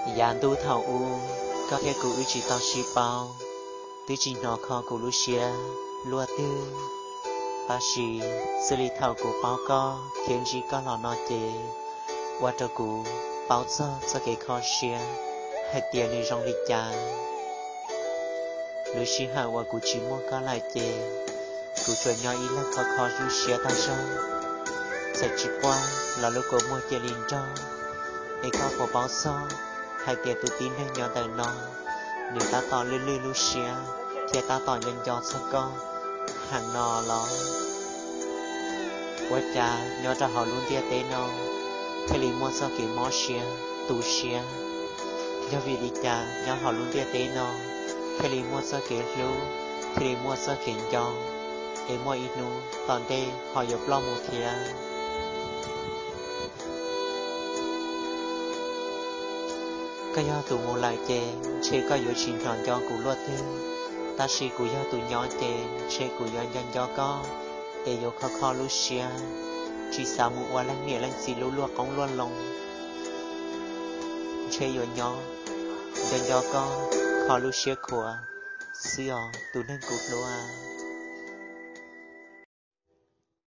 Yav ntuj thaum ub, koj thiab kuv wb tsis tau sib paub, twb tsis hnov kho kuv lub siab luaj twg. Tab sis xws li thaum kuv paub koj thiab ntsib koj los no ces, ua rau kuv paub txog txoj kev kho siab hais tias nws zoo li cas. Lub sij hawm uas kuv tsis muaj koj lawm ces, kuv tsuas nyob ib leeg kho kho lub siab tag zog. Txawm tsis quaj los lub kua muag cia li nrog, es koj puas paub txog hais tias tus tib neeg nyob ntawm no, nws tab tom lwj lwj lub siab thiab tab tom nco nco txog koj heev no los? Ua cas nyob rau hauv lub ntiaj teb no thiaj li muaj txoj kev mob siab tu siab? Yog vim li cas nyob hauv lub ntiaj teb no thiaj li muaj txoj kev hlub, thiaj li muaj txoj kev nco, es muaj ib hnub tom ntej ho yuav ploj mus thiab? Koj yog tus mus lawm ces ntshe koj yuav tsis hnov nco kuv luaj twg, tab sis kuv yog tus nyob ces ntshe kuv yuav nco nco koj, es yuav kho kho lub siab, tsis xav mus ua leej niam leej txiv lub luaj qoob luaj loo. Ntshe yuav nyob nco nco koj, kho lub siab khuav xwb os tus neeg kuv hlub.